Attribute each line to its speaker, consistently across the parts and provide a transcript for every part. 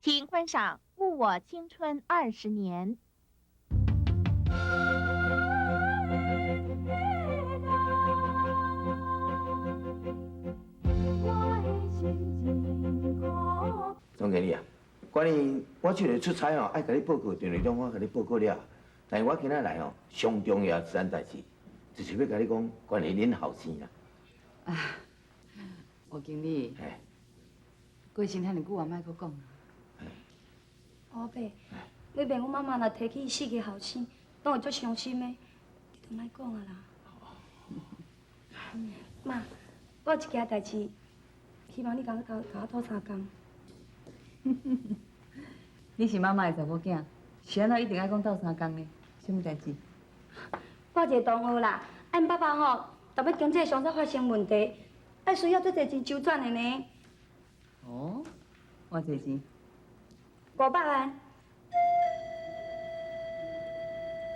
Speaker 1: 請觀賞《誤我青春二十年》。
Speaker 2: 總經理啊，關於我這個出差吼，愛共你報告，電話中我共你報告了。但是我今仔來吼，上重要一件代誌，就是欲共你講關於恁後生啦。
Speaker 3: 啊，吳經理，過身遐爾久也莫閣講啊。
Speaker 4: 阿伯，每遍阮媽媽若提起四个後生，攏會足傷心的，你就莫講啊啦。媽，我有一件代誌，希望你共我共我鬥相共。
Speaker 3: 你是媽媽的查某囝，是按怎一定愛講鬥相共呢？啥物代誌？
Speaker 4: 我有一個同學啦，𪜶爸爸吼，逐擺經濟上才發生問題，愛需要足濟錢周轉的呢。
Speaker 3: 哦，偌濟錢？500
Speaker 4: 萬。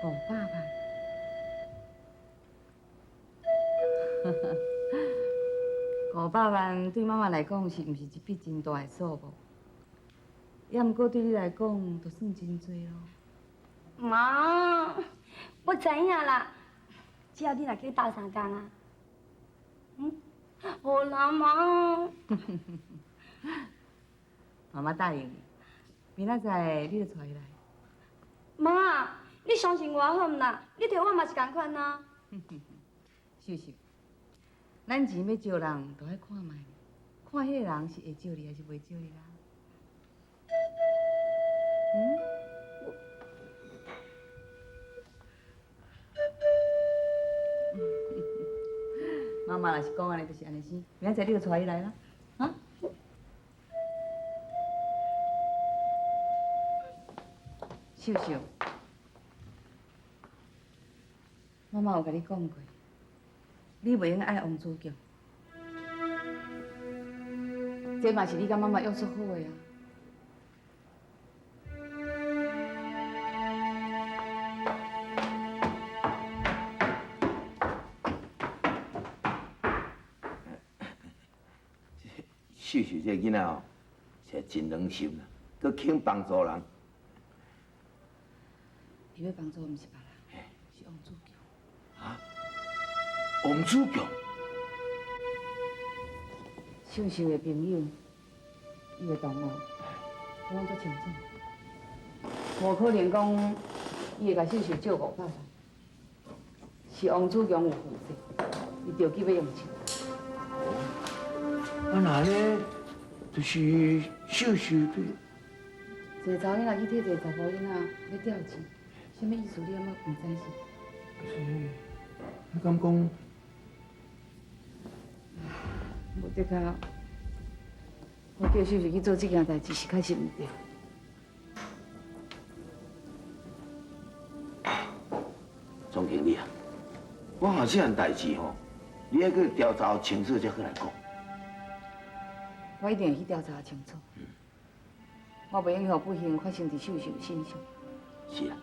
Speaker 3: 500萬。五百萬對媽媽來講是毋是一筆真大的數目？也毋過對你來講，就算真濟囉。
Speaker 4: 媽，我知影啦，只要你若去鬥相共啊，嗯，好啦，媽。
Speaker 3: 媽媽答應你，明仔載你就帶伊來。
Speaker 4: 媽，你相信我好毋啦？你對我嘛是仝款啊。
Speaker 3: 秀秀，咱錢欲借人，就愛看覓，看彼个人是會借你，還是袂借你啦。嗯？媽媽若是講按呢，就是按呢是。明仔載你就帶伊來啦，啊？秀秀，媽媽有共你講過，你袂用愛王子強，這嘛是你佮媽媽約束好的啊。
Speaker 2: 秀秀這个囡仔吼，是真軟心啦，閣肯幫助人。
Speaker 3: 伊欲幫助毋是別人，是王子強。
Speaker 2: 啊？王子強？
Speaker 3: 秀秀的朋友，伊的同學，我攏足清楚。無可能講，伊會共秀秀借五百萬，是王子強有負債，伊著急欲用錢。
Speaker 2: 啊，那呢，就是秀秀對。
Speaker 3: 一个查某囡仔去替一个查埔囡仔欲調錢，啥物意思？你敢毋知是？
Speaker 2: 是，你敢講？
Speaker 3: 無的確，我叫秀秀去做這件代誌是確實毋對。
Speaker 2: 總經理啊，我看這項代誌吼，你愛去調查清楚才閣來講。
Speaker 3: 我一定會去調查清楚。我袂用予不幸發生佇秀秀身上。
Speaker 2: 是啊，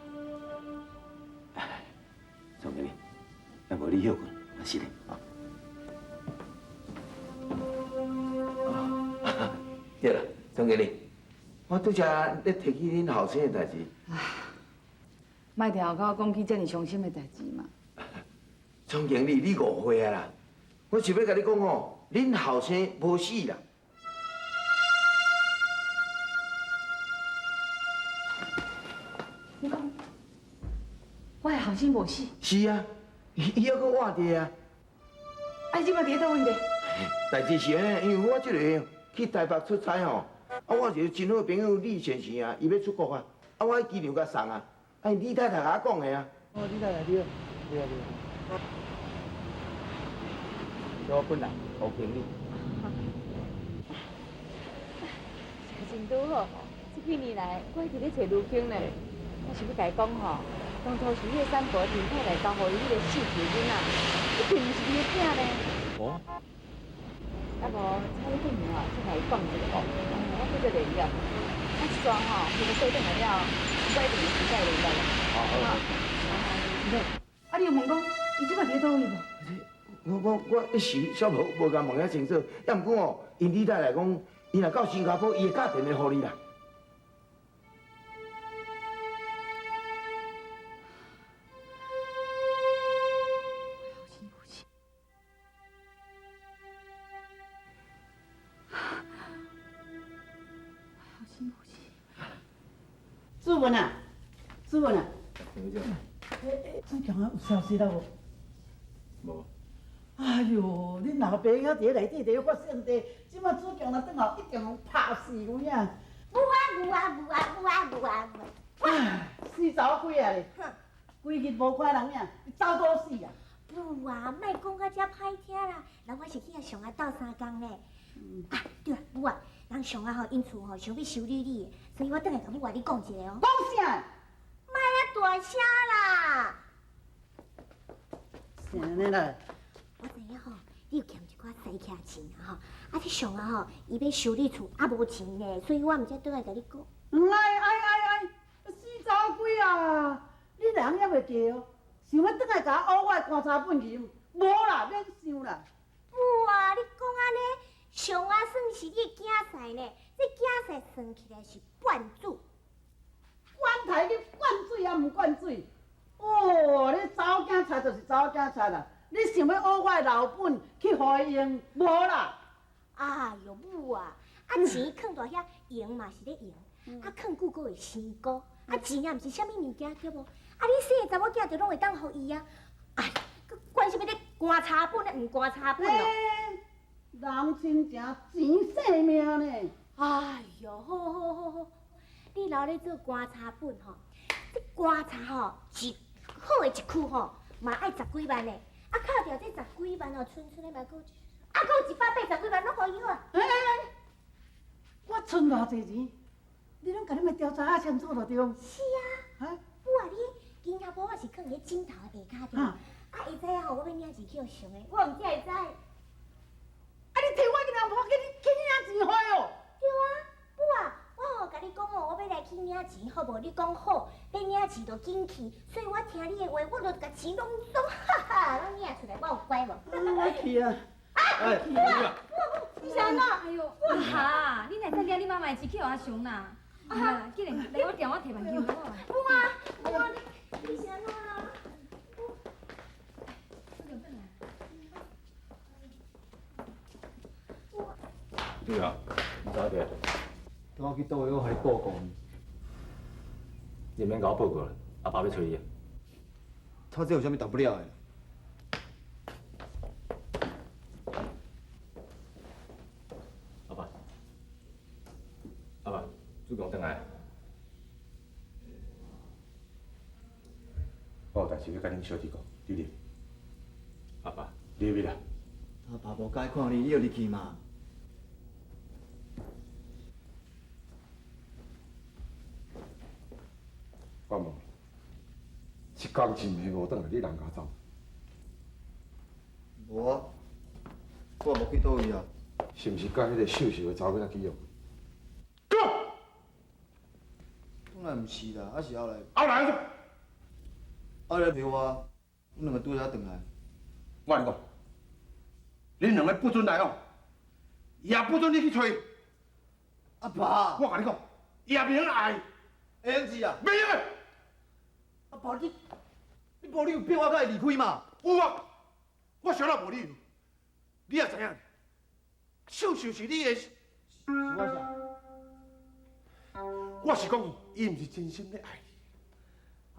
Speaker 2: 總經理，抑無你歇睏，啊是咧，啊。對啦，總經理，我拄才咧提起恁後生的代誌。
Speaker 3: 唉，莫定予我講起這爾傷心的代誌嘛。
Speaker 2: 總經理，你誤會啊啦！我是欲共你講吼，恁後生無死啦。
Speaker 3: 你講，我的後生無死？
Speaker 2: 是啊，伊猶閣活著啊。
Speaker 3: 啊，伊這擺佇佗位咧？
Speaker 2: 代誌是按呢，因為我這个去台北出差吼，啊，我有一個真好朋友李先生啊，伊欲出國啊，啊，我去機場共送啊，啊，李太太共我講的啊。哦，李太太你好，你好你好。我本人胡經理。
Speaker 5: 真拄好吼，這幾年來我一直咧揣盧經呢。我是欲共伊講吼，當初是彼个三伯陳太太交予伊彼个四歲囡仔，彼並毋是伊的囝呢。
Speaker 2: 哦。
Speaker 5: 啊無，請你轉去吼，再共伊講一下哦。我閣再聯絡。啊，這陣吼，彼个說轉來了，我一定會再聯絡啦。
Speaker 2: 好好好。
Speaker 3: 啊，你有問講，伊這擺佇咧佗位無？
Speaker 2: 我一時煞無共問遐清楚，抑毋過吼，𪜶李太太講，伊若到新加坡，伊會敲電話予你啦。
Speaker 6: 深呼吸。子文啊，子文啊，子强啊，有消息了無？
Speaker 7: 無。
Speaker 6: 哎喲，恁老爸遐佇內底佇咧發聖地，這馬子強若轉來，一定予拍死有影。
Speaker 4: 母啊母啊母啊母啊母啊母！
Speaker 6: 唉，死查某鬼啊咧！規日無看人影，你走倒死啊？
Speaker 4: 母啊，莫講甲遮歹聽啦，人我是去共上阿鬥相共咧。啊，對啊，母啊，人上阿吼，𪜶厝吼想欲修理你的，所以我轉來共母啊你講一下哦。
Speaker 6: 講啥？
Speaker 4: 莫遐大聲啦！
Speaker 6: 啥呢啦？
Speaker 4: 我知影吼，你有欠一寡西徛錢啊吼，啊這上阿吼，伊欲修理厝啊無錢呢，所以我毋才轉來共你講。
Speaker 6: 哎哎哎哎，死查某鬼啊！你人猶袂嫁哦，想欲轉來共我訛我的棺材本去？無啦，免想啦。
Speaker 4: 母啊，你講按呢，上阿算是你的囝婿呢，這囝婿算起來是半子。
Speaker 6: 管台你灌水也毋灌水？哦，你查某囝贼就是查某囝贼啦！你想欲訛我的老本去予伊用？無啦！
Speaker 4: 哎喲，母啊，啊錢囥在遐用嘛是咧用，啊囥久閣會生菇，啊錢也毋是啥物物件對無？啊你生的查某囝就攏會當予伊啊！哎，閣關啥物咧棺材本咧，毋棺材本哦？
Speaker 6: 人親情錢性命呢？
Speaker 4: 哎喲，好好好好，你留咧做棺材本吼，這棺材吼是好的一區吼，嘛愛十幾萬呢。啊，扣掉這十幾萬哦，剩剩的嘛閣，啊，閣有180幾萬攏予伊好啊。
Speaker 6: 欸欸欸，我存偌濟錢，你攏共你們調查啊清楚就對。
Speaker 4: 是啊。母啊，你金跤寶我是囥佇枕頭下跤對。啊，會知影吼，我欲領錢去予上的，我毋才會知。
Speaker 6: 啊，你提我金仔寶去你去領錢予伊哦？
Speaker 4: 對啊，母啊，我吼共你講哦，我欲來去領錢，好無？你講好，欲領錢就緊去，所以我聽你的話，我就共錢攏總哈哈攏領出來，我有乖無？
Speaker 6: 我去啊！
Speaker 7: 哎，
Speaker 5: 母啊，你是按怎？哎喲，哇，你哪會使領你媽媽的錢去予阿雄啦？啊，緊來，來我電話提萬球。
Speaker 4: 母啊，母啊，你是按怎啦？
Speaker 7: 對啊，你早點。
Speaker 8: 等我去佗位，我予你報告。
Speaker 7: 你免共我報告啦，阿爸欲揣你。
Speaker 8: 他這有啥物大不了的？
Speaker 7: 阿爸，阿爸，主公轉來。我有代誌欲共恁小弟講，你入。阿爸，你入啦。
Speaker 8: 阿爸無佮意看你，你就入去嘛。
Speaker 9: 我問你，一工真暝無轉來，你人共走？
Speaker 8: 無啊，我無去佗位啊。
Speaker 9: 是毋是佮彼個秀秀的查某囡仔去約會？講。
Speaker 8: 當然毋是啦，啊是後來。
Speaker 9: 後來怎？
Speaker 8: 後來陪我，阮兩個拄才轉來。
Speaker 2: 我共你講，恁兩个不准來往，也不准你去揣。
Speaker 8: 阿爸，
Speaker 2: 我共你講，也袂用愛。
Speaker 8: 會用是啊？
Speaker 2: 袂用的。
Speaker 8: 阿爸，你無理由逼我佮伊離開嘛？
Speaker 2: 有啊，我啥都無理由。你也知影，秀秀是你的。
Speaker 8: 是我啥？
Speaker 2: 我是講，伊毋是真心咧愛你。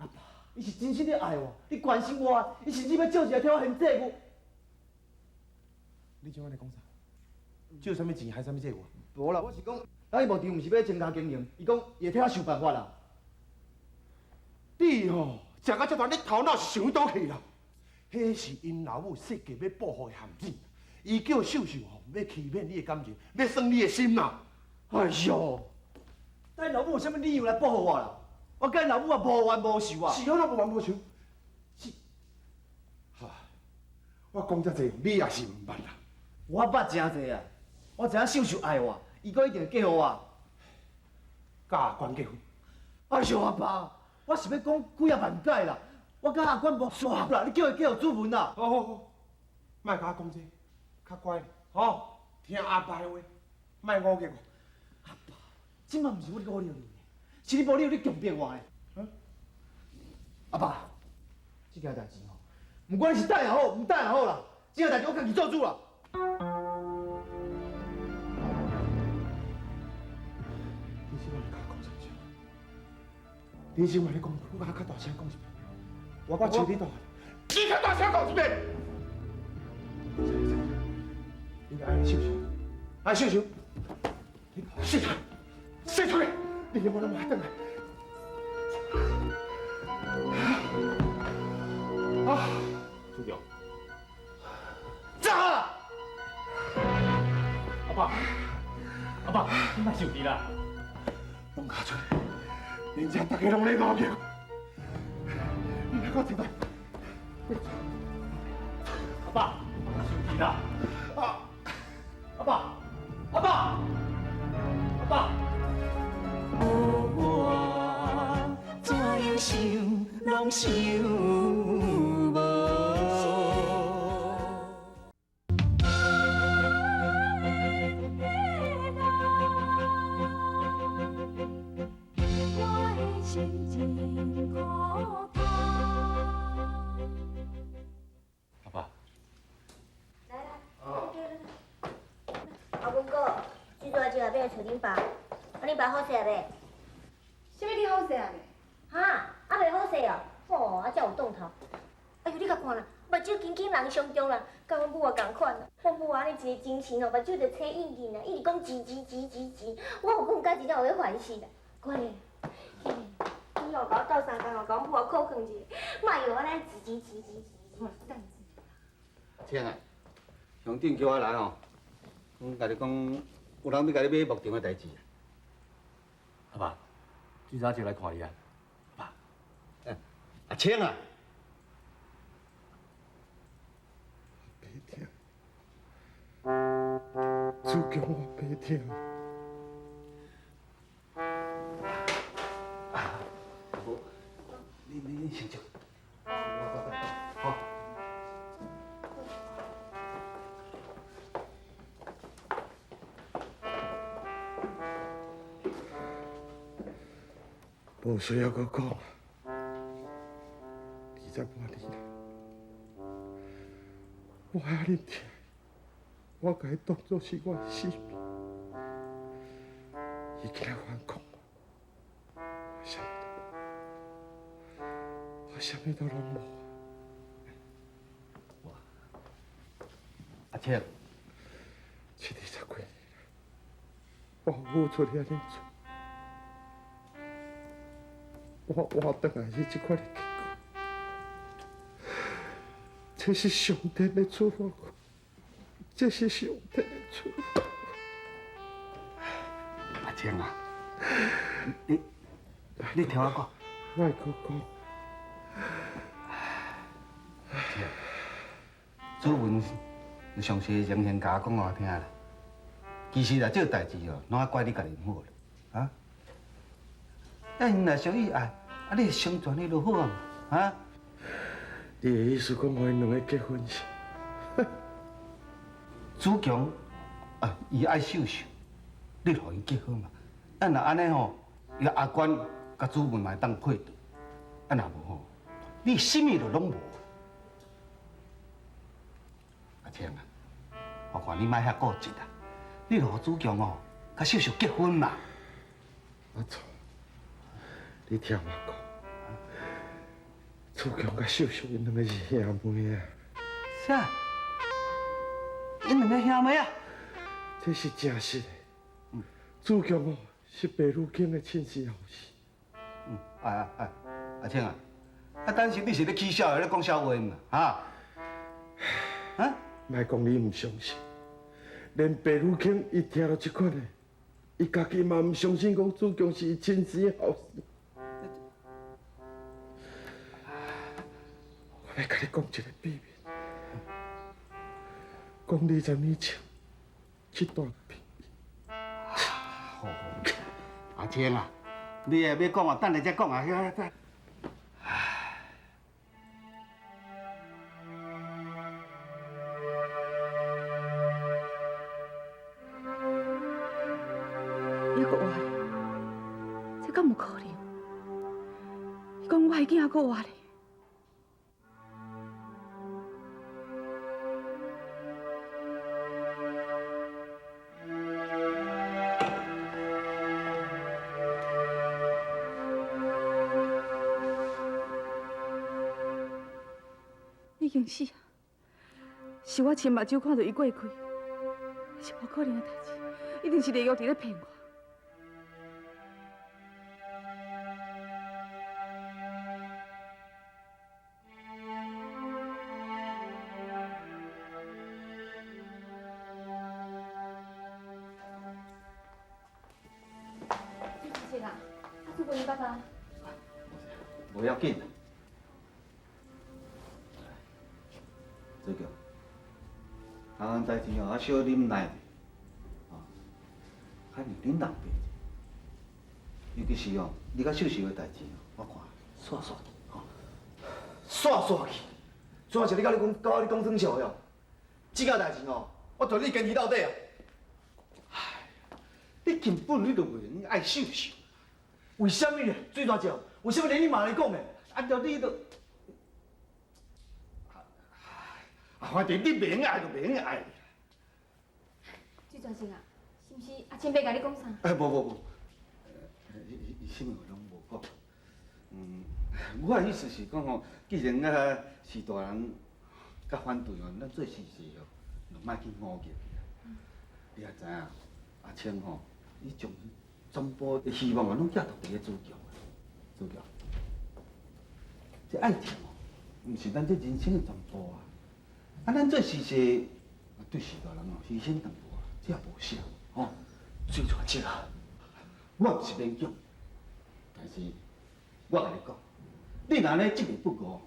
Speaker 8: 阿爸，伊是真心咧愛我，你關心我，伊甚至欲借錢來替我還債務。
Speaker 2: 你這擺咧講啥？借啥物錢還啥物債務？
Speaker 8: 無啦，我是講，咱伊無場毋是欲增加經營，伊講伊會替我想辦法啦。
Speaker 2: 你吼，食到這大，你頭腦是想佗去啦？彼是𪜶老母設計欲布予的陷阱，伊叫秀秀吼，欲欺騙你的感情，欲傷你的心啦。
Speaker 8: 哎喲，咱老母有啥物理由來報復我啦？我佮𪜶老母也無冤無仇啊。
Speaker 2: 是按怎無冤無仇？是，哈，我講遮濟，你也是毋捌啦。
Speaker 8: 我捌誠濟啊，我知影秀秀愛我，伊閣一定會嫁予我。
Speaker 2: 佮阿關結婚。
Speaker 8: 哎喲，阿爸，我是欲講幾仔萬擺啦，我佮阿關無相合啦，你叫伊嫁予子文啦。
Speaker 2: 好好好，莫共我講這個，較乖，吼，聽阿爸的話，莫忤逆我。
Speaker 8: 阿爸，這馬毋是我咧忤逆你，是你無理由咧強迫我的。阿爸，這件代誌吼，毋管你是等也好，毋等也好啦，這件代誌我家己做主啦。
Speaker 9: 你这摆咧共我讲啥物？你这摆咧讲，你较大声讲一遍。我饲你大，你较大声讲一遍。你来爱秀秀，爱秀秀，你说出来，说出来，你我拢爱转来。啊！
Speaker 7: 主强，
Speaker 8: 走啊！
Speaker 7: 阿爸，阿爸，你莫生气啦。
Speaker 9: 拢交出来，恁遮大家拢咧闹叫，你来我一摆。
Speaker 7: 阿爸，莫生气啦！啊！阿爸，阿爸，阿爸。
Speaker 10: 我怎样想，拢想无。
Speaker 7: 阿爸，
Speaker 4: 来来，阿文哥，这阵就要去找恁爸，啊，恁爸好势未？
Speaker 3: 啥物你好势啊未？
Speaker 4: 哈，啊袂好势哦，哦，啊才有当头。哎哟，你甲看啦，目睭紧紧人相中啦，佮阮母也仝款啦。阮母按呢一个精神哦，目睭就青印印啦，一直讲钱钱钱钱钱，我有感觉真正有咧烦死啦。看咧，你哦，共我斗相共哦，共阮母啊苦劝一下，莫用按呢钱钱钱钱钱。
Speaker 3: 等
Speaker 11: 阿青啊，乡长叫我来吼，讲共你讲，有人欲共你买牧场的代志啊。
Speaker 7: 阿爸，最早就来看你啊。阿爸，
Speaker 11: 阿青啊，
Speaker 9: 白疼，子强我白疼。
Speaker 11: 好，你先坐，我好。
Speaker 9: 无需要阁讲，28年来，我遐尔疼，我共伊当作是我的性命，伊今仔反抗我，我啥物都无，我啥物都拢无。
Speaker 11: 阿青，
Speaker 9: 这二十几年来，我付出遐尔多。我活转来是这款的结果，这是上天的处罚，这是上天的处罚。
Speaker 11: 阿青啊，你听我讲，
Speaker 9: 莫阁讲。
Speaker 11: 阿青，子文详细的情形共我讲予我听啦。其实啦，这个代志哦，拢爱怪你家己毋好啦，啊？啊，𪜶若相依爱，啊，你成全伊就好啊嘛，啊？
Speaker 9: 你的意思讲，予𪜶两个结婚是？
Speaker 11: 子强啊，伊爱秀秀，你予伊结婚嘛？啊，若按呢吼，伊阿关佮子文嘛会当配对，啊，若无吼，你啥物都拢无。阿青啊，我看你莫遐固执啊，你就予子强哦，佮秀秀结婚嘛。
Speaker 9: 阿祖，你听我讲，子强佮秀秀𪜶两个是兄妹啊。
Speaker 11: 啥？𪜶两个兄妹啊？
Speaker 9: 这是真实的。子强哦，是白女卿的亲生后生。
Speaker 11: 哎，阿青啊，啊，当时你是咧起痟的，咧讲笑话嘛？哈？啊？
Speaker 9: 莫讲你毋相信，连白女卿伊听著这款的，伊家己嘛毋相信讲子强是伊亲生后生。我欲共你讲一个秘密，讲20年前，这段秘密。
Speaker 11: 好，阿青啊，你若欲讲啊，等下才讲啊。
Speaker 3: 犹阁活咧，这敢有可能？伊讲我的囝阁活咧。經死啊！是我親目睭看著伊過氣，是無可能的代誌，一定是麗玉佇咧騙我。
Speaker 5: 朱啦，啊，朱国英爸爸。
Speaker 11: 无要紧。子强，这项代志哦，小忍耐者，哦，较让恁老爸者，尤其是哦，你佮秀秀的代志哦，我看煞煞去，吼，
Speaker 8: 煞煞去。主要是你佮你讲，佮你讲耍笑的哦。这件代志哦，我对你坚持到底啊。
Speaker 11: 唉，你根本你就袂用爱秀秀。
Speaker 8: 为啥物呢？水大石，为啥物连你嘛来讲呢？
Speaker 11: 按照你都，啊，反正你袂用爱就袂用爱。
Speaker 5: 水大石啊，是毋是阿青伯共你讲啥？
Speaker 11: 哎，无无无，伊啥物话拢无讲。嗯，我的意思是讲吼，既然啊是大人佮反对哦，咱做事事哦，就莫去误解去啦。你也知影，阿青吼，伊将全部的希望啊，拢寄托伫咧子强啊，子强。这爱情哦，毋是咱这人生的全部啊！啊，咱做事事对序大人哦，牺牲淡薄，这也无啥吼。
Speaker 8: 水大石啊，
Speaker 11: 我毋是勉强，但是我共你讲，你若按呢执迷不悟，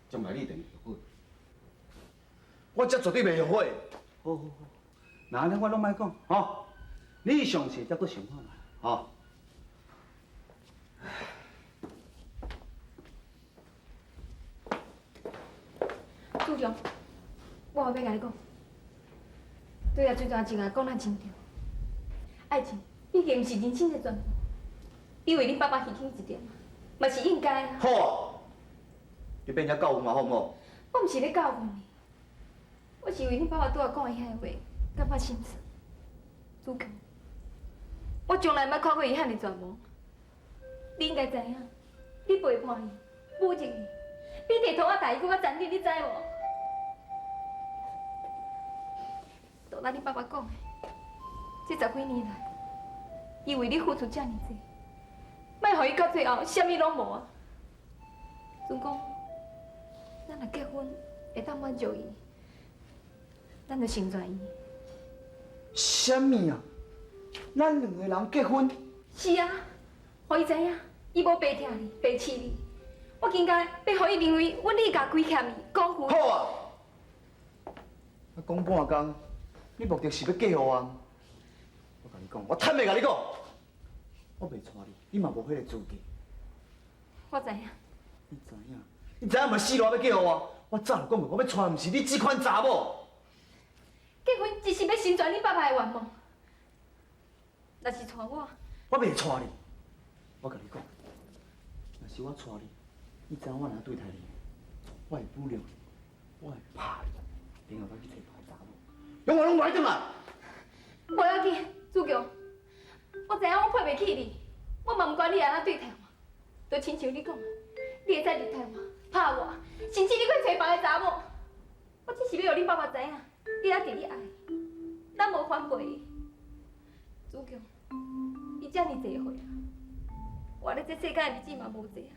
Speaker 11: 将来你一定会后悔。
Speaker 8: 我这绝对袂后悔。
Speaker 11: 好好好，那按呢我拢莫讲吼，你详细再阁想看觅吼。
Speaker 5: 子强，我有欲共你讲，对啊，水大石啊，讲得真对。爱情毕竟毋是人生的全部，你为恁爸爸牺牲一点，嘛是应该啊。
Speaker 8: 好啊，你变遮教训我好毋好？
Speaker 5: 我毋是咧教训你，我是为恁爸爸拄仔讲的遐个话，感觉心酸。子强，我从来毋捌看过伊遐尔绝望。你应该知影，你背叛伊，侮辱伊，比地图仔待伊阁较残忍，你知无？就咱恁爸爸讲的，这十几年来，伊为你付出遮尔济，莫予伊到最后啥物拢无啊！阵讲，咱若结婚会当满足伊，咱就成全伊。
Speaker 8: 啥物啊？咱两个人结婚？
Speaker 5: 是啊，予伊知影，伊无白疼你，白饲你。我应该欲予伊认为阮你共亏欠伊，辜负。
Speaker 8: 好啊！啊，讲半工。你目的是欲嫁予我？我共你讲，我坦白共你讲，我袂娶你，你嘛无彼个资格。
Speaker 5: 我知影。
Speaker 8: 你知影？你知影嘛？死赖欲嫁予我？我早就讲过，我欲娶的毋是你这款查某。
Speaker 5: 结婚只是欲成全你爸爸的愿望，若是娶我，
Speaker 8: 我袂娶你。我共你讲，若是我娶你，你知影我按怎对待你？我会侮辱你，我会拍你，然后再去找别个查某。永远拢袂转来。
Speaker 5: 无要紧，子强，我知影我配袂起你，我嘛毋管你按怎对待我，就亲像你讲的，你会使离开我、拍我，甚至你去找别个查某，我只是欲予恁爸爸知影，你还伫咧爱，咱无反背伊。子强，伊遮尔济岁啊，活咧这世间的日子嘛无济啊，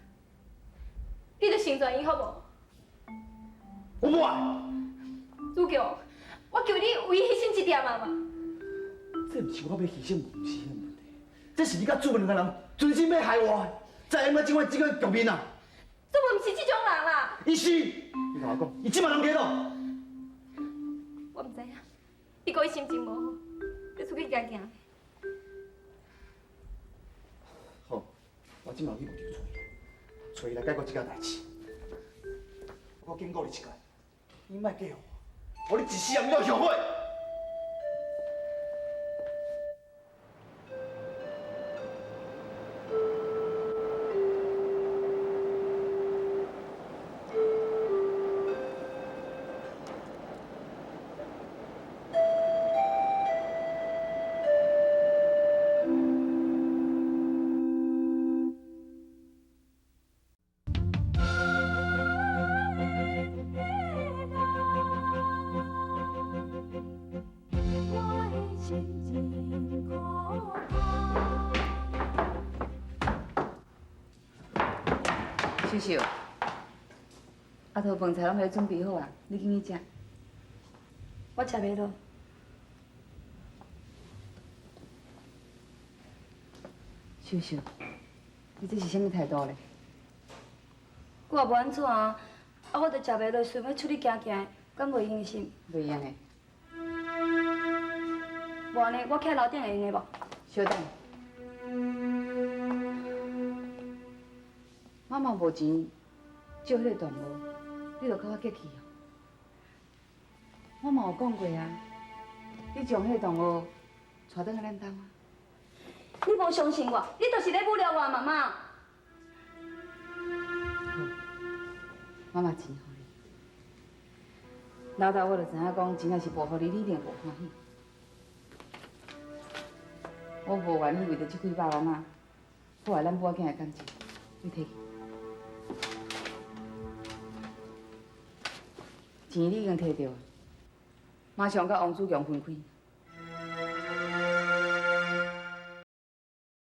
Speaker 5: 你就成全伊好无？
Speaker 8: 我无爱。
Speaker 5: 子强。我求你为伊牺牲一点仔嘛！
Speaker 8: 这毋是我欲牺牲，毋是的问题，这是你佮主文两个人存心欲害我，才会用这款这款局面啊！
Speaker 5: 主文毋是这种人啦。
Speaker 8: 伊是，你共我讲，伊这马人伫佗？
Speaker 5: 我毋知影，不过伊心情无好，欲出去行行。
Speaker 8: 好，我这马去木场揣伊，揣伊来解决这件代志。我警告你一摆，你莫嫁予我。予你一世人都后悔。
Speaker 3: 秀秀，阿桃饭菜拢予准备好啊，你紧去食。
Speaker 12: 我食袂落。
Speaker 3: 秀秀，你这是啥物态度咧？
Speaker 12: 我也无按怎啊，啊，我就食袂落，想欲出去行行，敢袂用是？
Speaker 3: 袂用的。
Speaker 12: 无按呢，我徛楼顶会用的无？
Speaker 3: 稍等。妈妈无钱借彼个同学，你就阁我激气哦。我嘛有讲过啊，你将彼个同学带转来咱兜啊。
Speaker 12: 你无相信我，你就是咧侮辱我，妈妈。
Speaker 3: 妈妈钱予你，老早我就知影讲，钱若是无予你，你一定无欢喜。我无愿意为著这几百万仔，破坏咱母仔囝的感情，你提去。钱你已经提著，马上佮王子强分开。